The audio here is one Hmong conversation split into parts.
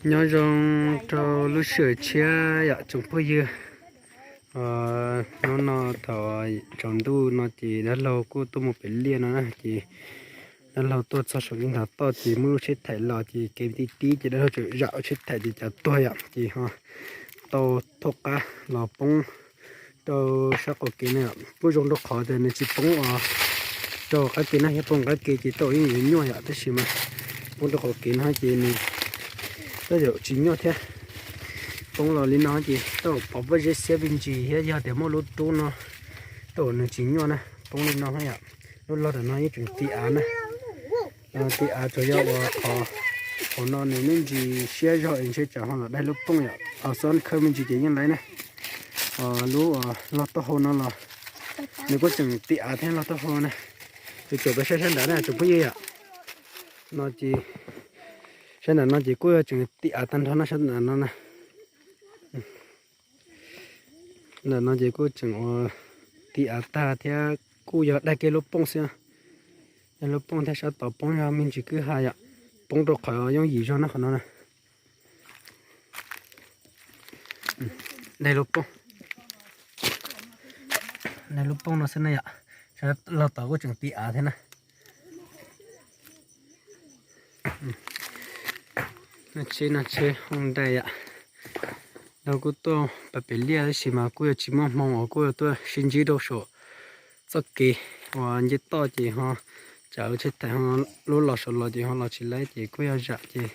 Nyob zoo rau lub sij hawm tshiab yom tsoom phooj ywg. Hnub no thaum tsaus ntuj no ces dab laug kuj tuaj mus pem liaj no na ces dab laug tuaj txog saum ib nthos toj ces muaj lub tsheb thaim los ces kev tib tib ces dab laug tseem zam lub tsheb thaim ces cov tuag yom ces ho tau thauj qab los poob rau sab qaum kev no yom. Kuj zoo rau qhov tias nws tsis poob rau qab kev na, yog poob qab kev ces tau yeej yuav nyuaj yom, tab sis mas poob rau qaum kev no ces nws tej zaum tsis nyuaj thiab. Poob los li no ces tau pov pob zeb xiab me ntsis thiab, yog tias muaj lub rub no tej zaum nws tsis nyuaj na. Poob li no yom, lub log ntawm no yeej tseem ti av na. Ti av tsuas yog uas qhov no nws me ntsis siab zog es ntshe tsam ho los daig lub pooj yom, ho xob khawb me ntsis ces yeej laib na. Lub log taub hau no los nws kuj tseem ti av thiab log taub hau na. Tus caum peb saib sab nrad na tsoom phooj ywg yom. No ces sab nram no ces kuj yog tseem ti av tag nrho no sab nram no na. Nram no ces kuj tseem ua ti av tag thiab, kuj yog daig kiag lub pooj xwb. Daig lub pooj thiab sab tod poob yog me ntsis kwj ha yom, poob rau qhov yooj yim zog na qhov no na. Daig lub pooj, daig lub pooj no xwb na yom, sab log tod kuj tseem ti av thiab na. No tsheb, no tsheb Honda yom. Lawv kuj tuaj pas pem liaj tab sis mas kuj yuav tsis muaj hmoo uas kuj yuav tuaj sib ntsib rau saum txoj kev uas nce toj ces ho tsam lub tsheb thaim ho lub los saum los ces ho los tsis laib ces kuj yog zam ces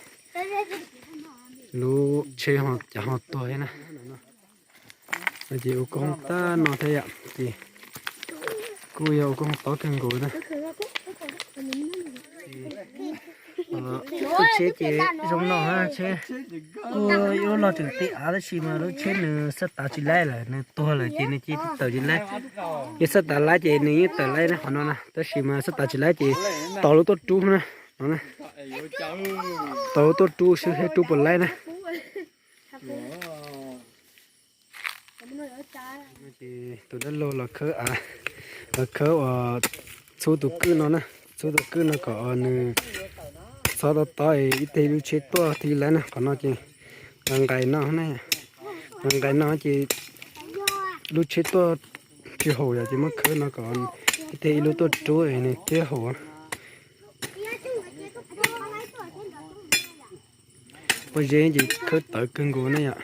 lub tsheb ho cas ho tuag thiab na. Ces ua koob tag no thiab yom, ces kuj yog ua koob tob kawg nkaus na. Lub tsheb ces zoo no na, tsheb kuj ib lub log tseem ti av tab sis mas lub tsheb nws xab tav tsis laib lawm, nws tuag lawm ces nws cia li tawm tsis laib. Yog xab tav laib ces nws yeej tawm laib na qhov no na, tab sis mas xab tav tsis laib ces tos lub tuaj rub na, no na. Tos lub tuaj rub seb rub puas laib na. Ces tus dab laug los khawb av, los khawb uas txhub tus kwj no na, txhub tus kwj no kom nws txhob tob tob ib teg lub tsheb tuaj thiaj laib na. Qhov no ces nqais nqais no na, nqais nqais no ces lub tsheb tuaj tsis haum yom, ces muab khawb no kom ib teg ib lub tuaj rub nws thiaj haum. Pob zeb ces khawb tawv kawg nkaus na yom.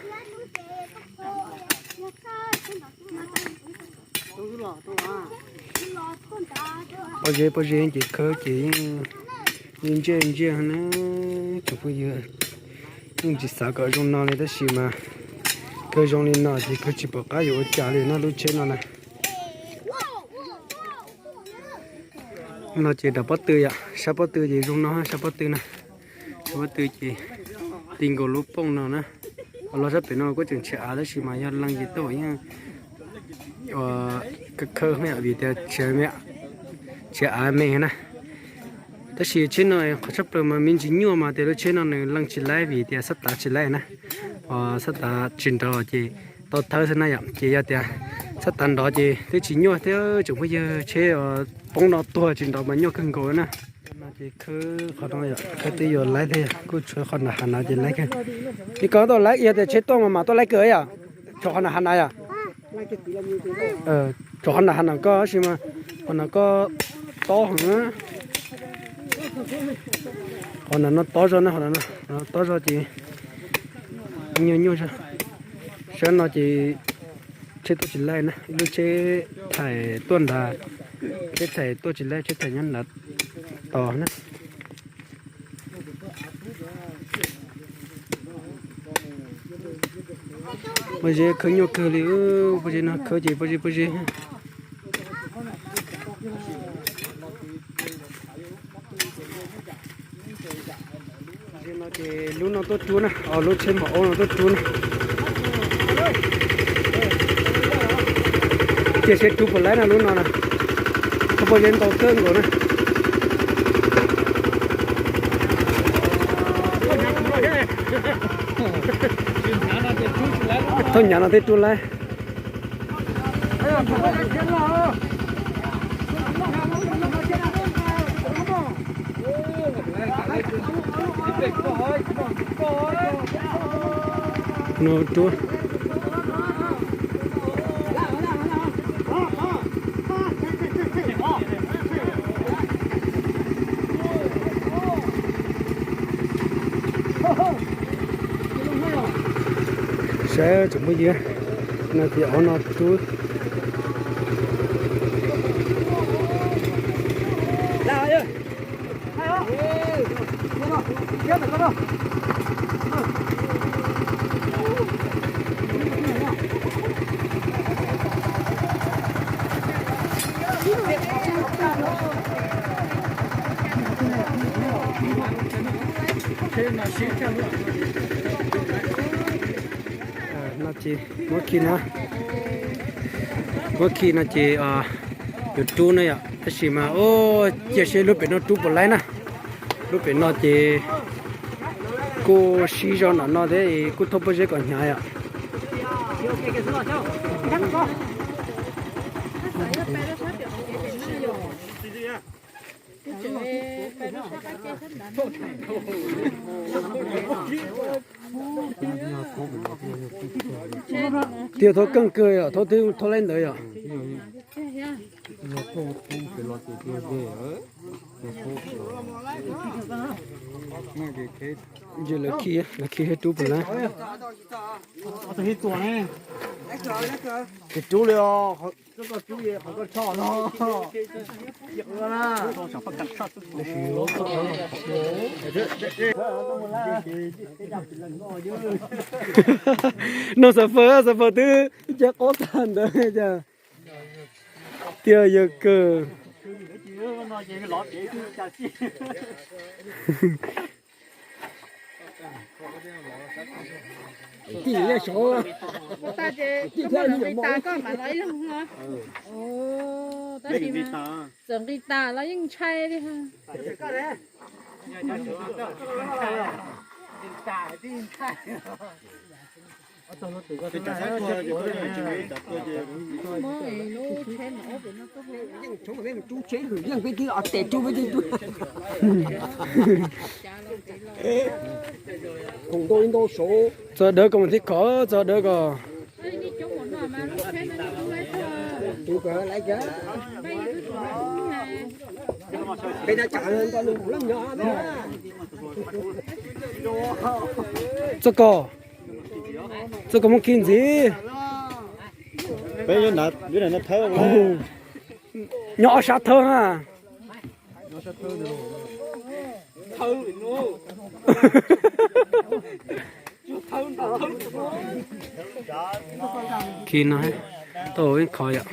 Pob zeb, pob zeb ces khawb ces yeej ntsiag ntsiag na tsoom phooj ywg. Yeej tsis xav kom zoo no li tab sis mas kawg zoo li no ces kawg tsis pom qab yuav ua cas li na lub tsheb no na. No ces nram pob tw yom, sab pob tw ces zoo no, sab pob tw na. Sab pob tw ces ti nkaus lub pooj no na. Ho los sab pem no kuj tseem tshiav av tab sis mas yog leej ces tej zaum yeej khawb yom, vim tias tshiav av me na. Tab sis tsheb no qhov tshaj plaws mas me ntsis nyuaj mas tias lub tsheb no nws leej tsis laib vim tias xab tav tsis laib na. Xab tav tsis nrov ces tau thawb xwb na yom, ces yog tias xab tav nrov ces twb tsis nyuaj thiab tsoom phooj ywg, tsheb poob no tuag tsis nrov mas nyuaj kawg nkaus na. No ces khawb qhov no yom, khawb twb yuav laib thiab, kuj tshuav qhov nram hav no ces laib kawg. Li ko tuaj laib, yog tias tsheb tuaj mas mam tuaj laib kawg yom, tshuav qhov nram hav no yom. Tshuav qhov nram hav no koj tab sis mas qhov no koj tob heev na. Qhov nram no tob zog na, qhov nram no tob zog ces nyuaj nyuaj zog. Sab no ces tsheb tuaj tsis laib na, ib lub tsheb thaim tuaj nrad, tsheb thaim tuaj tsis laib, tsheb thaim nyob nrad tos na. Pob zeb khawb nyuaj kawg li, pob zeb no khawb ces pob zeb pob zeb. Ces lub no tuaj rub na, lub tsheb maum aub no tuaj rub na. Cia seb rub puas laib na lub no na. Pob zeb ntau kawg nkaus na. Thauj hnyav no thiaj rub laib. No rub. Saib tsoom phooj ywg, no ces ob no rub. No ces muab khi na, muab khi no ces yuav rub na yom, tab sis mas cia seb lub pem no rub puas laib na. Lub pem no ces kuj sib zog nram no thiab, kuj thauj pob zeb kom hnyav yom. Tiag, thauj keej kawg yom, thauj twb thauj laib ntawd yom. Lawv khi, lawv khi thiab rub puas laib. Tsis rub li os. No xav fawm, xav fawm twb ib ce qob tag ntawd cas. Tiag yawg kawg. Tij, tij thiab nqi tas koj mam los ib leeg. Tab sis mas txawm nqi tas los yeej ntshai li. Txog dawb koj mus thib khov, txog dawb koj. Txog koj, txog koj muab khi ntxiv. Nyob ob sab thawb ha. Khi no, tau ib qho yom.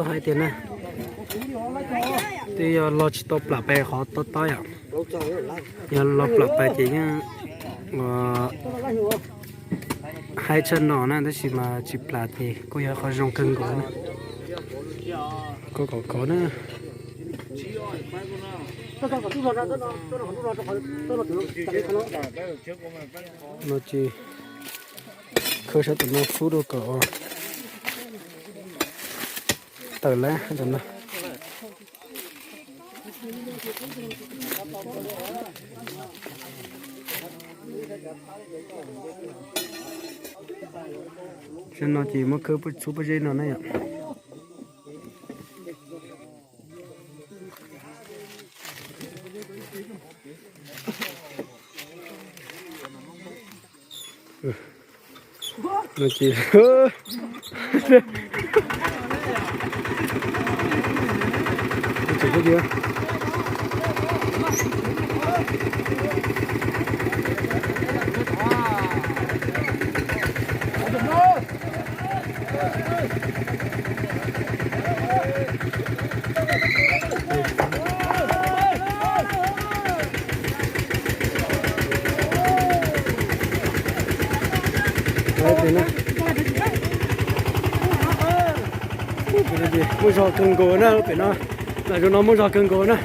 Hais tias na, twb yog los tsis tau plam pes qhov tob tob yom. Yog los plam pes ces yeej haib tshaj no na, tab sis mas tsis plam ces kuj yog qhov zoo kawg nkaus na. Koj kom khov na. No ces khawb sab tom no xub rau kom tawm lawm tam no. Tam no ces muab khawb txhub pob zeb no na yom. No ces Muaj zog kawg nkaus na, pem no, lawm zoo no muaj zog kawg nkaus na.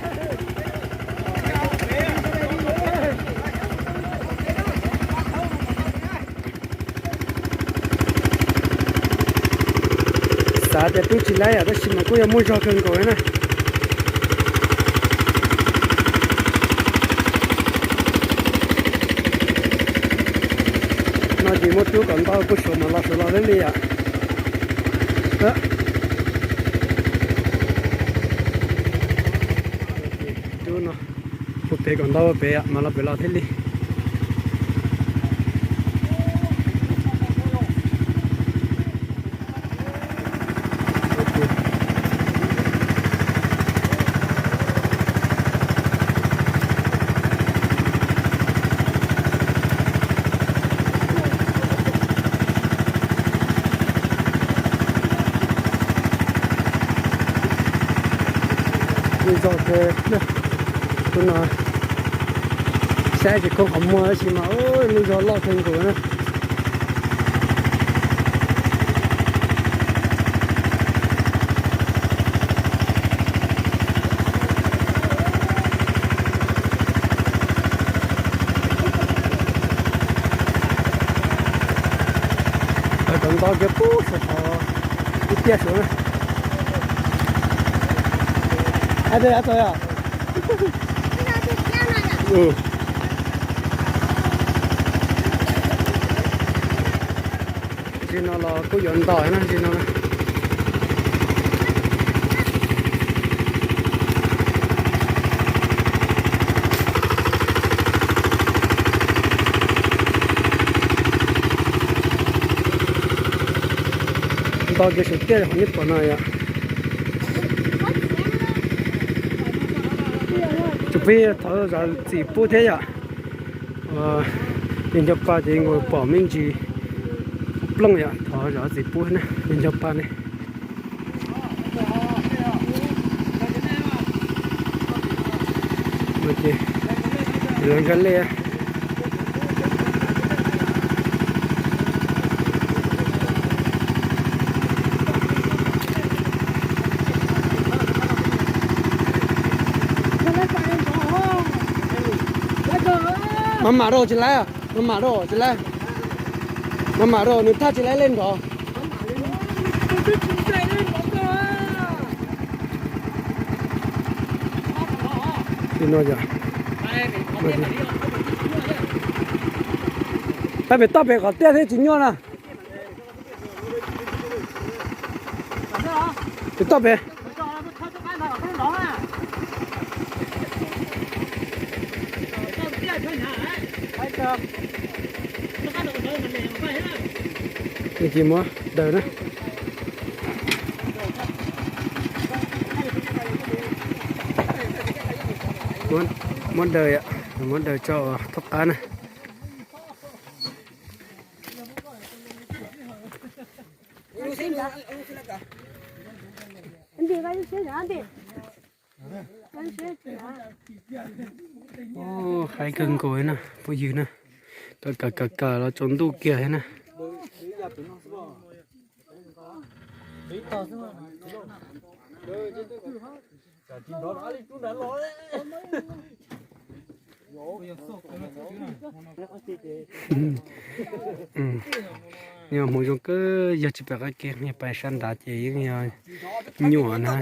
Xav tias rub tsis laib yom, tab sis mas kuj yog muaj zog kawg nkaus na. Ces muab rub kom ntau kuj suav mam los suav los thiaj li yom. Rub no, ua pem kom ntau ua pem mam los pem los thiaj li. Lub zog, tus no saib tsis khoob qhov muag tab sis mas lub zog loj kawg nkaus na. Tawm nto kiag pub saum tod ib tiaj saud na. Ab, tau yom. Ntsis no los kuj yuav nto na, ntsis no na. Nto kiag saum tiaj qhov nej pom no yom. Tsum pib thov zam txim pub thiab yom. Yog nco pa ces nkaus pom me ntsis plooj yom, thov zam txim pub na, yog nco pa ne. Lawv nkag lej. Maj mam rau tsis laib, maj mam rau tsis laib, maj mam rau nws thaj tsis laib lej nrov. Tab pem toj pem qhov tiaj thiab tsis nyuaj na. Pem toj pem. Ces muab daws na. Muab daws, muab daws tso thoob qab na. Haib kawg nkaus na phooj ywg na. Kawm kawm kawm kawm los tsaus ntuj kiag thiab na. Yog hmoov zoo kawg, yog tsis pom qab kev, yog pais sab nrad ces yeej yog nyuaj na.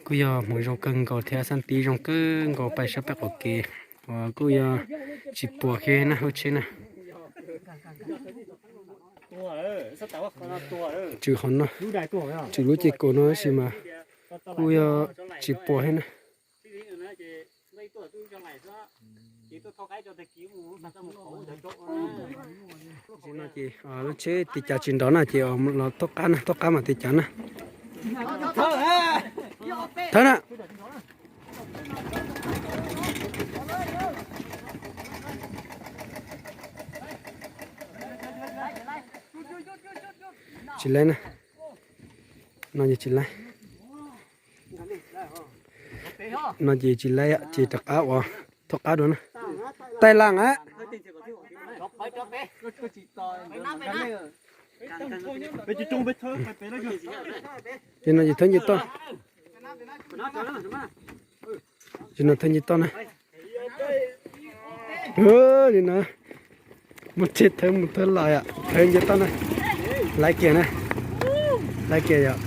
Kuj yog hmoov zoo kawg nkaus thiab, xab ntiv zoo kawg nkaus pais sab peb qaum kev uas kuj yog tsis puas kiag na hauv tsheb na. Tswm qhov no, tswm lub ces kaum no tab sis mas kuj yog tsis puas thiab na. Tam sim no ces lub tsheb tiv cav tsis nrov na ces los thoob qab na, thoob qab mam tiv cav na. Thawb na. Tsis laib na. No ces tsis laib. No ces tsis laib ces rov qab ua thoob qab dua na. Taij Laj a. Ces no ces thawb nce toj. Ces no thawb nce toj na. Li no, muab tsheb thawb mus thawb los, thawb nce toj na. Laib kiag na. Laib kiag yom.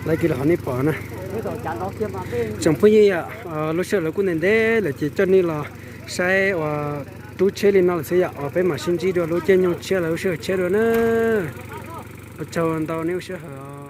Laib kiag los qhov nej pom na. Tsoom phooj ywg yom, lub sij hawm lawv kuj ntev ntev lawm ces coj nej los saib uas Rub tsheb li no lawm xwb yom, peb mam sib ntsib dua lub caij nyoog tshiab los lub sij hawm tshiab dua na. Ua tsaug ntau nej lub sij hawm.